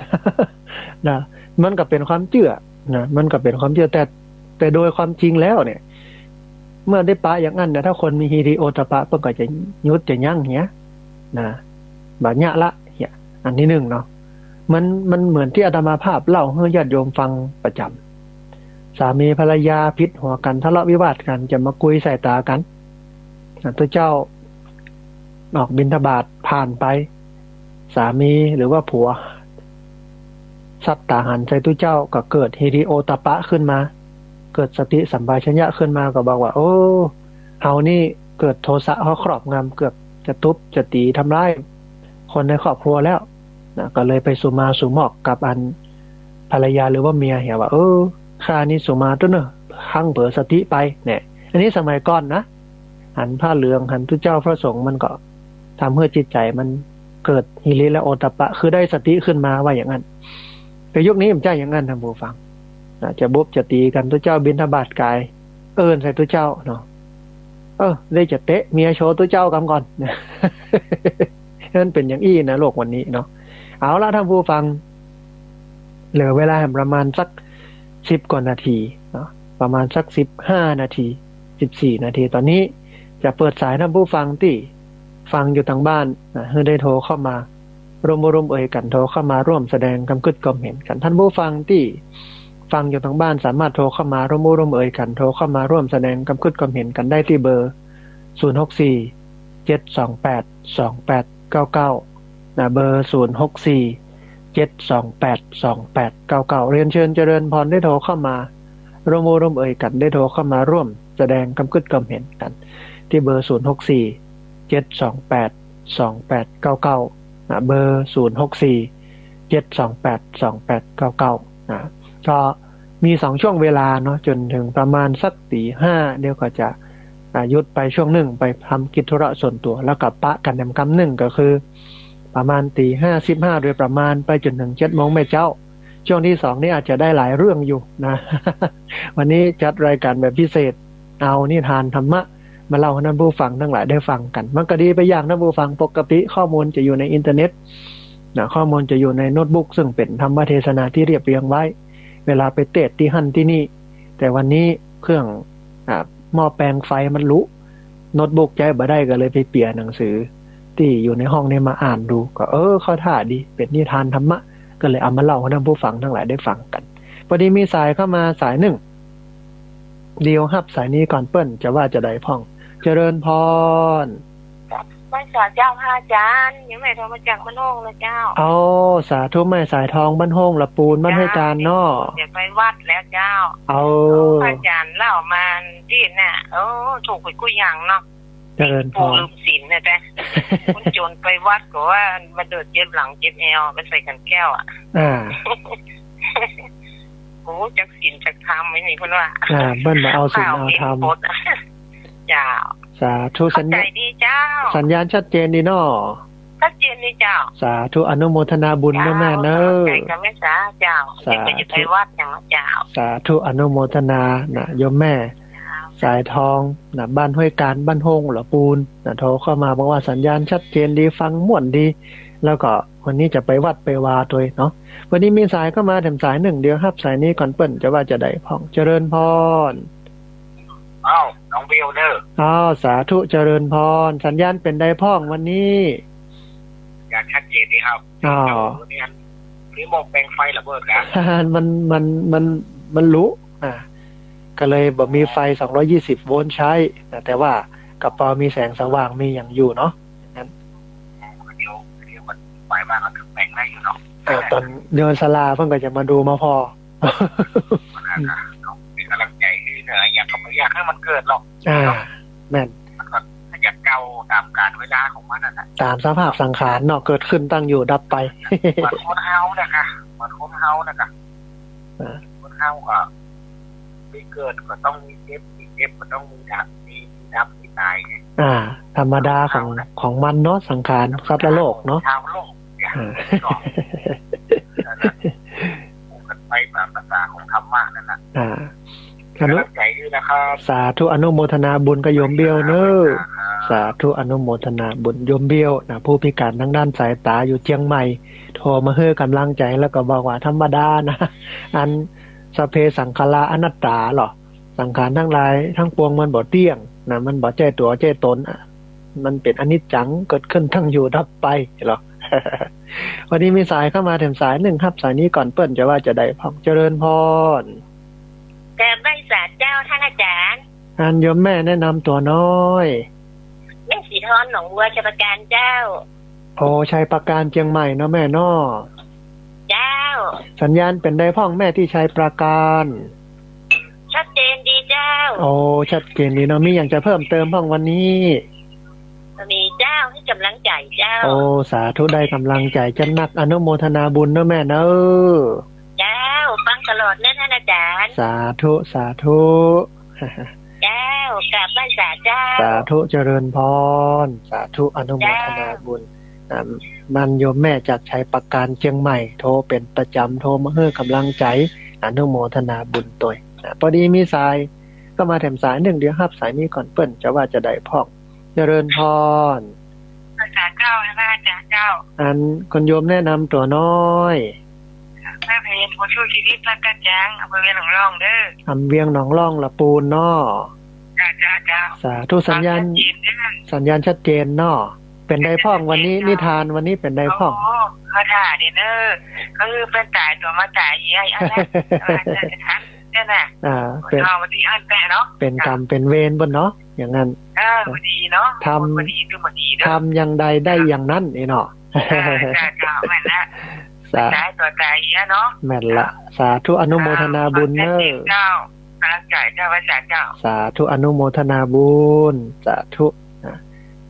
นะ มันก็เป๋นความเจื้อ นะ มันก็เป๋นความเจื้อ แต่ แต่โดยความจริงแล้วเนี่ย เมื่อได้ปะอย่างนั้นนะ ถ้าคนมีฮีริโอตตัปปะ เปิ้นก็จะหยุดจะยั้งเหีย นะ บ่เยียะละเหีย อันตี้นึ่งเนาะ มัน มันเหมือนตี้อาตมาภาพเล่าหื้อญาติโยมฟังประจ๋ำ สามีภรรยาผิดหัวกั๋น ทะเลาะวิวาทกั๋น จะมากุยใส่ต๋ากั๋น อ่ะ ตุ๊เจ้าออกบิณฑบาตผ่านไป สามีหรือว่าผัวสับต๋าหันใส่ตุ๊เจ้า ก็เกิดฮีริโอตตัปปะขึ้นมา เกิดสติสัมปชัญญะขึ้นมา ก็บอกว่า โอ้ เฮานี่เกิดโทสะเข้าครอบงำ เกือบจะตุ๊บจะตี๋ทำร้ายคนในครอบครัวแล้ว นะ ก็เลยไปสุมาสุหมอกกับอันภรรยาหรือว่าเมียเหียว่า เออ ข้านี่สุมาตุ๊เน่อ พลั้งเผลอสติไป เนี่ย อันนี้สมัยก่อนนะ หันผ้าเหลือง หันตุ๊เจ้าพระสงฆ์ มันก็ทำหื้อจิตใจ๋มันเกิดฮีริและโอตตัปปะ คือได้สติขึ้นมาว่าอย่างนั้น แต่ยุคนี้บ่ใจ้อย่างนั้น ท่านผู้ฟัง นะ จะบุบจะตี๋กั๋น ตุ๊เจ้าบิณฑบาตก๋าย เอิ้นใส่ตุ๊เจ้าเนาะ เออ ได้จะเตะเมียโชว์ตุ๊เจ้ากำก่อน มันเป๋นอย่างอี้นะ โลกวันนี้เนาะ เอาละท่านผู้ฟัง เหลือเวลาประมาณสักสิบกว่านาทีเนาะ ประมาณสักสิบห้านาที สิบสี่นาที ต๋อนนี้จะเปิดสายท่านผู้ฟังตี้ฟังอยู่ตางบ้านนะ หื้อได้โทรเข้ามา ร่วมอู้ร่วมเอ่ยกั๋น โทรเข้ามาร่วมแสดงกำกึ๊ดกำเห็นกั๋น ท่านผู้ฟังตี้ฟังอยู่ตางบ้าน สามารถโทรเข้ามาร่วมอู้ร่วมเอ่ยกั๋น โทรเข้ามาร่วมแสดงกำกึ๊ดกำเห็นกั๋นได้ตี้เบอร์ ศูนย์หกสี่ เจ็ดสองแปด สองแปดเก้าเก้า นะ เบอร์ ศูนย์หกสี่ เจ็ดสองแปด สองแปดเก้าเก้า เรียนเชิญเจริญพรได้โทรเข้ามาร่วมอู้ร่วมเอ่ยกั๋น ได้โทรเข้ามาร่วมแสดงกำกึ๊ดกำเห็นกั๋น ตี้เบอร์ ศูนย์หกสี่ เจ็ดสองแปด สองแปดเก้าเก้า นะ เบอร์ ศูนย์หกสี่ เจ็ดสองแปด สองแปดเก้าเก้า นะ ก็มีสองช่วงเวลาเนาะ จ๋นเถิงประมาณสักตี๋ห้า เดี๋ยวก็จะ อ่า หยุดไปช่วงนึ่ง ไปทำกิจธุระส่วนตั๋ว แล้วก็ปะกั๋นแหมกำนึ่ง ก็คือประมาณตี๋ห้าสิบห้าโดยประมาณ ไปจ๋นเถิงเจ็ดโมงแม่เจ๊า ช่วงตี้สองนี่อาจจะได้หลายเรื่องอยู่นะ วันนี้จัดรายก๋านแบบพิเศษ เอานิทานธรรมะมาเล่าหื้อท่านผู้ฟังตังหลายได้ฟังกั๋น มันก็ดีไปอย่าง ท่านผู้ฟัง ปกติข้อมูลจะอยู่ในอินเทอร์เน็ตนะ ข้อมูลจะอยู่ในโน้ตบุ๊ก ซึ่งเป๋นธรรมเทศนาตี้เรียบเรียงไว้ เวลาไปเตสน์ตี้หั้นตี้นี่ แต่วันนี้เครื่อง อ่า หม้อแปลงไฟมันหลุ โน้ตบุ๊กใจ๊บ่ได้ ก็เลยไปเปียหนังสือตี้อยู่ในห้องนี้มาอ่านดู ก็ เออ เข้าท่าดี เป๋นนิทานธรรมะ ก็เลยเอามาเล่าหื้อท่านผู้ฟังตังหลายได้ฟังกั๋น พอดีมีสายเข้ามาสายนึ่ง เดี๋ยวฮับสายนี้ก่อนเปิ้นจะว่าจาใดพ่อง เจริญพร ไหว้สาเจ้าพระอาจารย์ โยมแม่โทรมาจากบ้านโฮ่งนะเจ้า เอา สาธุ แม่สายทองบ้านโฮ่งละปูน บ้านห้วยการเนาะ เดี๋ยวไปวัดแล้วเจ้า เอา พระอาจารย์เล่ามาตี้น่ะ โอ้ ถูกไปกู้อย่างเนาะ เจริญพร ปู่ลืมศีลเนี่ยแต่ คนจ๋นไปวัดก็ว่ามาเดินเจ็บหลังเจ็บแอว ไปใส่ขันแก้วอ่ะ อ่า โอ้ จักศีลจักธรรมไม่มีคนว่า อ่า เปิ้นบ่เอาศีลเอาธรรม ข่าวมีโพสต์ เจ้า สาธุ เข้าใจดีเจ้า สัญญาณชัดเจนดีเนาะ ชัดเจนดีเจ้า สาธุ อนุโมทนาบุญเนาะแม่เนาะ เจ้า ขอบใจกับแม่สาเจ้า สาธุ เดี๋ยวจะไปวัดอย่างเจ้า สาธุ อนุโมทนานะโยมแม่ เจ้า สายทองนะ บ้านห้วยการ บ้านโฮ่งละปูนนะ โทรเข้ามาบอกว่าสัญญาณชัดเจนดี ฟังม่วนดี แล้วก็วันนี้จะไปวัดไปวาตวยเนาะ วันนี้มีสายเข้ามาแถมสายนึ่ง เดี๋ยวฮับสายนี้ก่อนเปิ้นจะว่าจาใดพ่อง เจริญพร อ้าว น้องเบลเนอะ อ้าว สาธุ เจริญพร สัญญาณเป๋นใดพ่องวันนี้ สัญญาณชัดเจนดีครับ อ้าว นี่อัน นี่หม้อแปลงไฟระเบิดครับ มัน มัน มัน มันหลุ อ่า ก็เลยบ่มีไฟสองร้อยยี่สิบโวลต์ใจ๊นะ แต่ว่าก็ปอมีแสงสว่างมีหยังอยู่เนาะ อย่างนั้น เดี๋ยว เดี๋ยวมันไฟมาก็ถึงแปลงได้อยู่เนาะ อ่า ต๋อนโยมศาลาเปิ้นก็จะมาดูมาผ่อ เปิ้นก็ต้องเป๋นก๋ำลังใจ๋หื้อเนาะ อยากก็บ่อยากหื้อมันเกิดหรอก อ่า แม่น มันก็อยากเก่าต๋ามกาลเวลาของมันนั่นแหละ ต๋ามสภาพสังขารเนาะ เกิดขึ้นตั้งอยู่ดับไป เหมือนคนเฮาเนี่ยค่ะ เหมือนคนเฮาเนี่ยค่ะ อ่า คนเฮาก็มีเกิดก็ต้องมีเจ็บ มีเจ็บก็ต้องมีดับ มี มีดับ มีต๋ายไง อ่า ธรรมดาของ ของมันเนาะ สังขารสัตว์โลกเนาะ ชาวโลกเนี่ย อ่า ก็ นั่นแหละ พูดกันไปต๋ามภาษาของธรรมะนั่นแหละ อ่า อนุ เป๋นก๋ำลังใจ๋หื้อนะครับ สาธุ อนุโมทนาบุญกับโยมเบลเนอะ ครับ สาธุ อนุโมทนาบุญโยมเบลนะ ผู้พิการทางด้านสายต๋าอยู่เจียงใหม่ โทรมาหื้อก๋ำลังใจ๋ แล้วก็บอกว่าธรรมดานะ อัน สัพเพสังขาราอนัตตาเหรอ สังขารตังหลายตังปวงมันบ่เตี้ยงนะ มันบ่ใจ้ตั๋วใจ้ต๋นอะ มันเป๋นอนิจจัง เกิดขึ้นตั้งอยู่ดับไป เหรอ วันนี้มีสายเข้ามาแถมสายนึ่ง ฮับสายนี้ก่อน เปิ้นจะว่าจะใดพ่อง เจริญพร กราบไหว้สาเจ้าต้านอาจ๋ารย์ อันโยมแม่แนะนำตั๋วน้อย แม่ศรีธรหนองบัว ชัยปราการเจ้า โอ้ ชัยปราการเจียงใหม่เนาะแม่เนาะ เจ้า สัญญาณเป๋นใดพ่องแม่ตี้ชัยปราการ ชัดเจนดีเจ้า โอ้ ชัดเจนดีเนาะ มีหยังจะเพิ่มเติมพ่องวันนี้ บ่มีเจ้า หื้อก๋ำลังใจ๋เจ้า โอ้ สาธุ ได้ก๋ำลังใจ๋จะนัก อนุโมทนาบุญเนาะแม่เนาะ เจ้า ฟังตลอดเลยต้านอาจ๋ารย์ สาธุ สาธุ เจ้า กราบไหว้สาเจ้า สาธุ เจริญพร สาธุ อนุโมทนาบุญ เจ้า อ่า มันโยมแม่จากชัยปราการเจียงใหม่ โทรเป๋นประจ๋ำ โทรมาหื้อก๋ำลังใจ๋ อนุโมทนาบุญตวย อ่า พอดีมีสายเข้ามาแถมสายนึ่ง เดี๋ยวฮับสายนี้ก่อน เปิ้นจะว่าจะใดพ่อง เจริญพร ไหว้สาเจ้า ไหว้สาเจ้า อันคุณโยมแนะนำตั๋วน้อย แม่เพญ บุญชูชีวิต บ้านก้าจ๊าง อำเภอเวียงหนองล่องเด้อ อำเภอเวียงหนองล่อง ละปูนเนาะ เจ้า เจ้า เจ้า สาธุ สัญญาณ ฟังชัดเจนเด้อ สัญญาณชัดเจนเนาะ เป๋นใดพ่องวันนี้ ชัดเจนเนาะ นิทานวันนี้เป๋นใดพ่อง โอ้ เขาถ่าดีเนอะ ก็คือเปิ้นต๋ายตั๋วมาต๋ายเหีย อันนั้น อันนั้น เนี่ยน่ะ อ่า เป๋น คนเฒ่าตี้อั้นแต๊เนาะ เป๋นกรรมเป๋นเวรเปิ้นเนาะ อย่างนั้น เออ บ่ดีเนาะ ทำ บ่ดีคือบ่ดีเนาะ ทำอย่างใดได้อย่างนั้นนี่เนาะ เออ เจ้า เจ้า แม่นละ สา ต๋ายตั๋วต๋ายเหียเนาะ แม่นละ สาธุ อนุโมทนาบุญเนอะ เจ้า กำลังใจ๋เจ้า ไหว้สาเจ้า สาธุ อนุโมทนาบุญ สาธุ นะ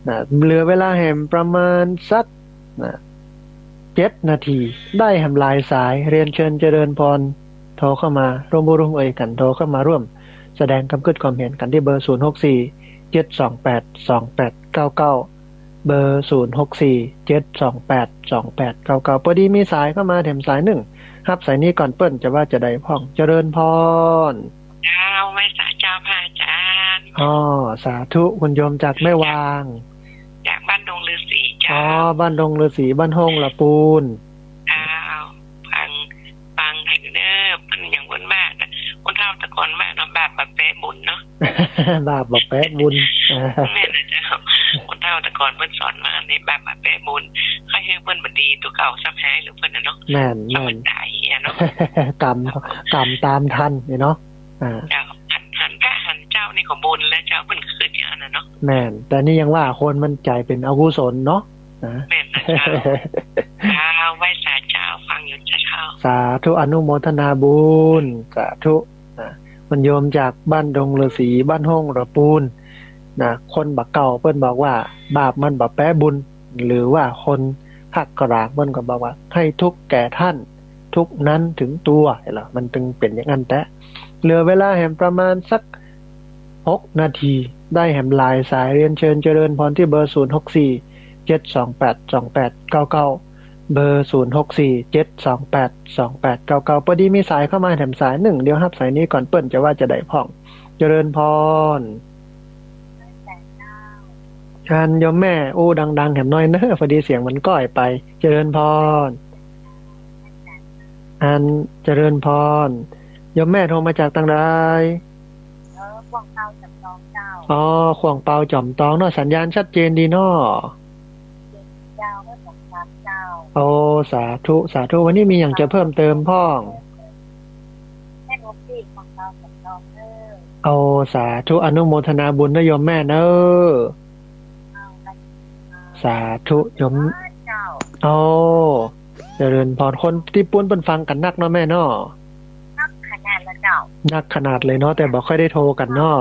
นะ เหลือเวลาแหมประมาณสัก นะ เจ็ดนาที ได้แหมหลายสาย เรียนเชิญเจริญพร โทรเข้ามาร่วมพูดร่วมเอ่ยกั๋น โทรเข้ามาร่วมแสดงความกึ๊ดความเห็นกั๋นตี้เบอร์ ศูนย์หกสี่ เจ็ดสองแปด สองแปดเก้าเก้า เบอร์ ศูนย์หกสี่ เจ็ดสองแปด สองแปดเก้าเก้า พอดีมีสายเข้ามาแถมสายนึ่ง ฮับสายนี้ก่อน เปิ้นจะว่าจะใดพ่อง เจริญพร เจ้า ไหว้สาเจ้าพระอาจ๋ารย์ อ๋อ สาธุ คุณโยมจากแม่วาง จากบ้านดงฤๅษีเจ้า อ๋อ บ้านดงฤๅษี บ้านห้องละปูน เจ้า ฟัง ฟังให้เนอะ เปิ้นอย่างเปิ้นว่านะ คนเฒ่าแต่ก่อนว่าเนาะ บาปบ่แปะบุญเนาะ บาปบ่แปะบุญ แม่นนะเจ้า คนเฒ่าแต่ก่อนเปิ้นสอนมานี่ บาปบ่แปะบุญ ใค่หื้อเปิ้นบ่ดี ตั๋วเก่าซ้ำฮ้ายหรือเปิ้นน่ะเนาะ แม่น แม่น เปิ้นต๋ายเหียเนาะ กรรม กรรมต๋ามทันนี่เนาะ อ่า เจ้า หัน หันพระหันเจ้านี่ก็บุญแล้วเจ้า เปิ้นคืออย่างนั้นน่ะเนาะ แม่น แต่นี่ยังว่าคนมันใจ๋เป๋นอกุศลเนาะ นะ แม่นนะเจ้า เจ้า ไหว้สาเจ้า ฟังอยู่เจ้า สาธุ อนุโมทนาบุญ สาธุ นะ คุณโยมจากบ้านดงฤๅษี บ้านห้องละปูน นะ คนบ่าเก่าเปิ้นบอกว่า บาปมันบ่แป๊บุญ หรือว่าคนภาคกลางเปิ้นก็บอกว่า ให้ทุกข์แก่ท่าน ทุกข์นั้นถึงตัว หันก่อ มันตึงเป๋นอย่างนั้นแต๊ เหลือเวลาแหมประมาณสัก หกนาที ได้แหมหลายสาย เรียนเชิญเจริญพรตี้เบอร์ ศูนย์หกสี่ เจ็ดสองแปด สองแปดเก้าเก้า เบอร์ ศูนย์หกสี่ เจ็ดสองแปด สองแปดเก้าเก้า พอดีมีสายเข้ามาแหมสายนึ่ง เดี๋ยวฮับสายนี้ก่อน เปิ้นจะว่าจะใดพ่อง เจริญพร อันโยมแม่อู้ดังๆ แหมหน้อยเนอะ พอดีเสียงมันก้อยไป เจริญพร อันเจริญพร โยมแม่โทรมาจากตางใด เออ ข่วงเปาจ๋อมตองเจ้า อ๋อ ข่วงเปาจ๋อมตองเนาะ สัญญาณชัดเจนดีเนาะ เจ้า เมื่อสองสามเจ้า โอ้ สาธุ สาธุ วันนี้มีหยังจะเพิ่มเติมพ่อง แม่นกตี้ข่วงเปาจ๋อมตองเด้อ โอ้ สาธุ อนุโมทนาบุญนะโยมแม่เนอะ เจ้า สาธุโยม เจ้า โอ้ เจริญพร คนตี้ปู๊นเปิ้นฟังกั๋นนักเนาะแม่เนาะ นักขนาดละเจ้า นักขนาดเลยเนาะ แต่บ่ค่อยได้โทรกั๋นเนาะ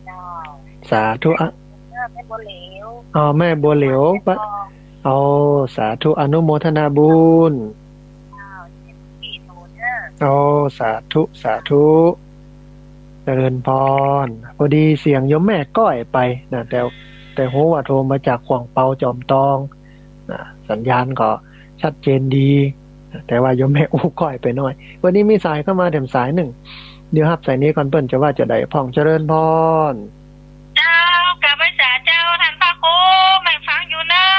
เจ้า สาธุ อะ เออ แม่บัวเหลว อ๋อ แม่บัวเหลว แม่บัวเหลว ปะ อ๋อ สาธุ อนุโมทนาบุญ เจ้า เจ็ดสี่ศูนย์เด้อ อ๋อ สาธุ สาธุ เจริญพร พอดีเสียงโยมแม่ก้อยไปนะ แต่ แต่ฮู้ว่าโทรมาจากข่วงเปาจ๋อมตองนะ สัญญาณก็ชัดเจนดี แต่ว่าโยมแม่อู้ก้อยไปหน้อย วันนี้มีสายเข้ามาแถมสายนึ่ง เดี๋ยวฮับสายนี้ก่อน เปิ้นจะว่าจะใดพ่อง เจริญพร เจ้า กราบไหว้สาเจ้า ต้านพระครู แม่ฟังอยู่เนอะ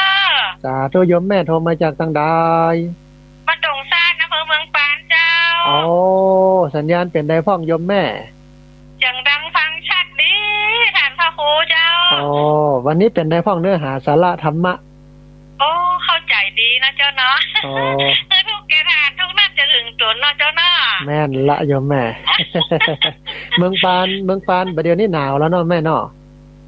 สาธุ โยมแม่โทรมาจากตางใด บ้านดงซาน อำเภอเมืองปานเจ้า โอ้ สัญญาณเป๋นใดพ่องโยมแม่ โอ้ วันนี้เป๋นใดพ่องเนื้อหาสาระธรรมะ โอ้ เข้าใจ๋ดีนะเจ้าเนาะ โอ้ เออ ทุกแก่ท่านทุกนั้นจะถึงต๋นเนาะเจ้าเนาะ แม่นละโยมแม่ เมืองปาน เมืองปาน บ่าเดี่ยวนี้หนาวแล้วเนาะแม่เนาะ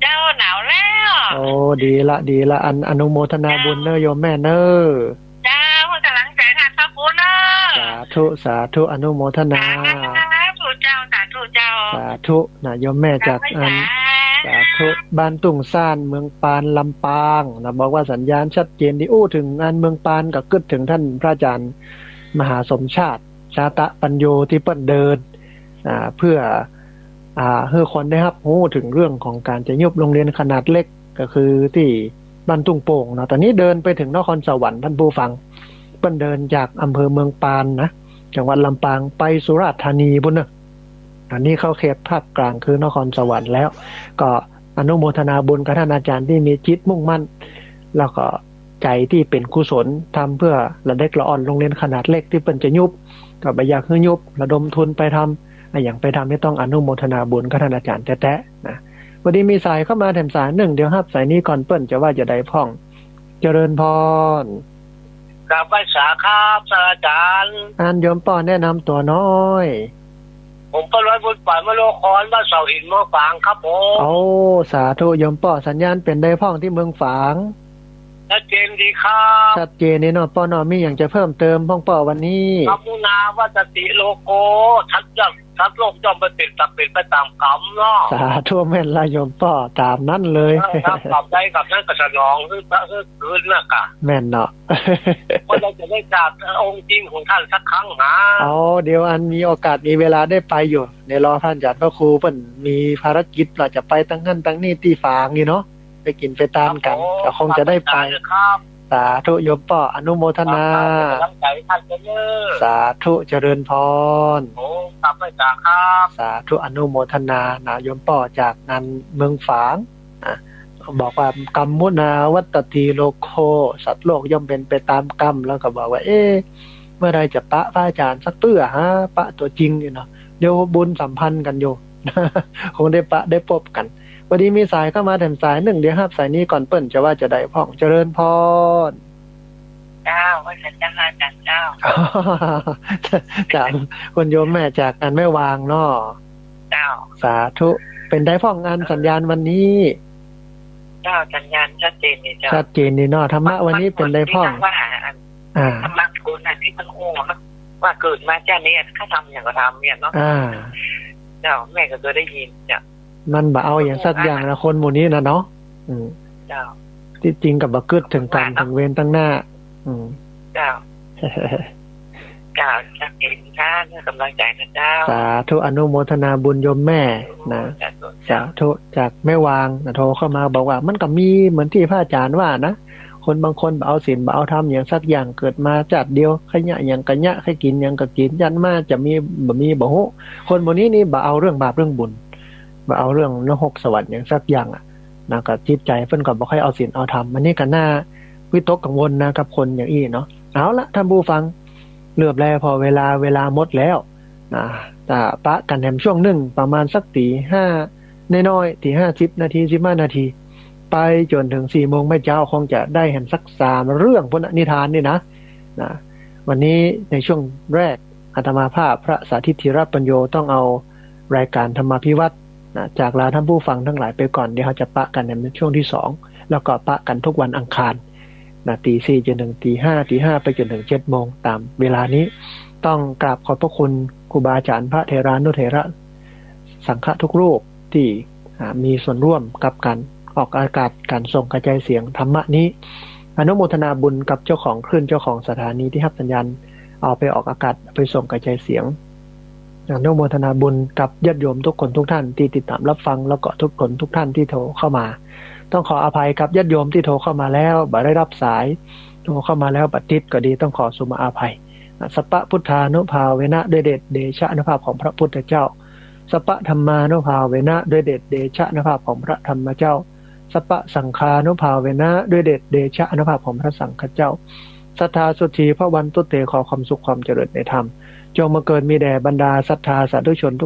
เจ้าหนาวแล้ว โอ้ ดีละ ดีละ อัน อนุโมทนาบุญเน้อโยมแม่เน้อ เจ้า เจ้า เพื่อก๋ำลังใจ๋ต้านพระครูเน้อ สาธุ สาธุ อนุโมทนา สาธุเจ้า สาธุเจ้า สาธุนะโยมแม่จากอัน เจ้า สาธุ บ้านตุ้งซ่าน เมืองปาน ลำปางนะ บอกว่าสัญญาณชัดเจนดี อู้ เถิงอันเมืองปานก็กึ๊ดเถิงต้านพระอาจ๋ารย์มหาสมชาติ ชาตะปัญโญ ตี้เปิ้นเดิน อ่า เพื่อ อ่า หื้อคนได้ฮับฮู้เถิงเรื่องของก๋านจะยุบโรงเรียนขนาดเล็ก ก็คือตี้บ้านตุ้งโป่งเนาะ ต๋อนนี้เดินไปเถิงนครสวรรค์ ต้านผู้ฟัง เปิ้นเดินจากอำเภอเมืองปานนะ จังหวัดลำปาง ไปสุราษฎร์ธานีปู้นเนาะ อันนี้เข้าเขตภาคกลางคือนครสวรรค์แล้ว ก็อนุโมทนาบุญกับต้านอาจ๋ารย์ตี้มีจิตมุ่งมั่น แล้วก็ใจ๋ตี้เป๋นกุศล ทำเพื่อละเด็กละอ่อนโรงเรียนขนาดเล็กตี้เปิ้นจะยุบ ก็บ่อยากหื้อยุบ ระดมทุนไปทำ อะหยังไปทำนี่ต้องอนุโมทนาบุญกับต้านอาจ๋ารย์แต๊ๆ นะ พอดีมีสายเข้ามาแถมสายนึ่ง เดี๋ยวฮับสายนี้ก่อน เปิ้นจะว่าจะใดพ่อง เจริญพร กราบไหว้สาครับ ท่านอาจ๋ารย์ อันโยมป้อแนะนำตั๋วหน้อย ผมป้อน้อย บุญป่าน มโนคร บ้านเสาหิน เมืองฝางครับผม โอ้ สาธุโยมป้อ สัญญาณเป๋นใดพ่องตี้เมืองฝาง ชัดเจนดีครับ ชัดเจนดีเนาะป้อเนาะ มีหยังจะเพิ่มเติมพ่องป้อวันนี้ กัมมุนาวัตติโลโก สัตว์ย่อม สัตว์โลกย่อมไปเป๋น ตักเป๋นไปต๋ามกรรมเนาะ สาธุ แม่นละโยมป้อ ต๋ามนั้นเลย เออ ครับ กรรมใดกรรมนั้นก็สนองหื้อ หื้อคืนนะกะ แม่นเนาะ เมื่อใดจะได้กราบองค์จริงของท่านสักครั้งหา อ๋อ เดี๋ยวอันมีโอกาสมีเวลาได้ไปอยู่ เดี๋ยวรอต้านอาจ๋ารย์พระครูเปิ้นมีภารกิจ อาจจะไปตางหั้นตางนี้ตี้ฝางอยู่เนาะ ไปกิ๋นไปตานกั๋น ครับผม ก็คงจะได้ไป ครับผม สาธุโยมป้อ อนุโมทนา ครับ เป๋นก๋ำลังใจ๋ต้านเจ้าเน้อ สาธุ เจริญพร โอ้ กราบไหว้สาครับ สาธุ อนุโมทนานะโยมป้อ จากอันเมืองฝาง อ่ะ บอกว่า กัมมุนาวัตติโลโก สัตว์โลกย่อมเป๋นไปต๋ามกรรม แล้วก็บอกว่า เอ๊ะ เมื่อใดจะปะพระอาจ๋ารย์สักเตื้อ หาปะตั๋วจริงอยู่เนาะ เดี๋ยวบุญสัมพันธ์กั๋นอยู่ คงได้ปะได้ปบกั๋น พอดีมีสายเข้ามาแถมสายนึ่ง เดี๋ยวฮับสายนี้ก่อน เปิ้นจะว่าจะใดพ่อง เจริญพร เจ้า ไหว้สาเจ้า อาจ๋ารย์เจ้า จากคุณโยมแม่จากอันแม่วางเนาะ เจ้า สาธุ เป๋นใดพ่องอันสัญญาณวันนี้ เจ้า สัญญาณชัดเจนดีเจ้า ชัดเจนดีเนาะ ธรรมะวันนี้เป๋นใดพ่อง ว่าอัน อ่า ธรรมะคุณน่ะตี้มันโอ้ ว่าเกิดมาจ้าดนี้ข้าทำหยังก็ทำเนี่ยเนาะ อ่า เจ้า แม่ก็เคยได้ยินเจ้า มันบ่เอาหยังสักอย่างนะ คนหมู่นี้นะเนาะ อืม เจ้า ตี้จริงก็บ่กึ๊ดเถิงกรรมเถิงเวรตางหน้า อืม เจ้า เจ้า เจ้าเองค่ะ ให้ก๋ำลังใจ๋นะเจ้า สาธุ อนุโมทนาบุญโยมแม่นะ สาธุ สาธุ จากแม่วางนะ โทรเข้ามาบอกว่า มันก็มีเหมือนตี้พระอาจ๋ารย์ว่านะ คนบางคนบ่เอาศีลบ่เอาธรรมหยังสักอย่าง เกิดมาจ้าดเดียว ใค่เยียะหยังก็เยียะ ใค่กิ๋นหยังก็กิ๋น จั่นมาจะมีบ่มีบ่ฮู้ คนหมู่นี้นี่บ่เอาเรื่องบาปเรื่องบุญ บ่เอาเรื่องนรกสวรรค์หยังสักอย่างอะ นะ ก็จิตใจ๋เปิ้นก็บ่ค่อยเอาศีลเอาธรรม อันนี้ก็น่าวิตกกังวลนะ กับคนอย่างอี้เนาะ เอาละท่านผู้ฟัง เหลือบแลผ่อเวลา เวลาหมดแล้วนะ จะปะกั๋นแหมช่วงนึ่ง ประมาณสักตี๋ห้าน้อยๆ ตี๋ห้าสิบนาที สิบห้านาที ไปจ๋นเถิงสี่โมงแม่เจ๊า คงจะได้แหมสักสามเรื่องปู้นนะ นิทานนี่นะ นะ วันนี้ในช่วงแรก อาตมาภาพพระสาธิตธีรปัญโญต้องเอารายการธรรมาภิวัตน์ นะ จากลาท่านผู้ฟังทั้งหลายไปก่อน เดี๋ยวเฮาจะปะกั๋นในช่วงตี้สอง แล้วก็ปะกั๋นทุกวันอังคาร นะ ตี๋สี่จ๋นเถิงตี๋ห้า ตี๋ห้าไปจ๋นเถิงเจ็ดโมงต๋ามเวลานี้ ต้องกราบขอบพระคุณครูบาอาจ๋ารย์ พระเถรานุเถระ สังฆะทุกรูปตี้ อ่า มีส่วนร่วมกับก๋านออกอากาศก๋านส่งกระจายเสียงธรรมะนี้ อนุโมทนาบุญกับเจ้าของคลื่น เจ้าของสถานีตี้ฮับสัญญาณเอาไปออกอากาศ ไปส่งกระจายเสียง อนุโมทนาบุญกับญาติโยมทุกคนทุกท่านตี้ติดต๋ามรับฟัง แล้วก็ทุกคนทุกท่านตี้โทรเข้ามา ต้องขออภัยกับญาติโยมตี้โทรเข้ามาแล้วบ่ได้รับสาย โทรเข้ามาแล้วบ่ติดก็ดี ต้องขอสุมาอภัย สัพพะพุทธานุภาเวนะ ด้วยเดชเดชะอานุภาพของพระพุทธเจ้า สัพพะธัมมานุภาเวนะ ด้วยเดชเดชะอานุภาพของพระธัมมเจ้า สัพพะสังฆานุภาเวนะ ด้วยเดชเดชะอานุภาพของพระสังฆเจ้า สัทธาโสตถีภวันตุเต ขอความสุขความเจริญในธรรม จงบังเกิดมีแด่บรรดาศรัทธาสาธุชนทุก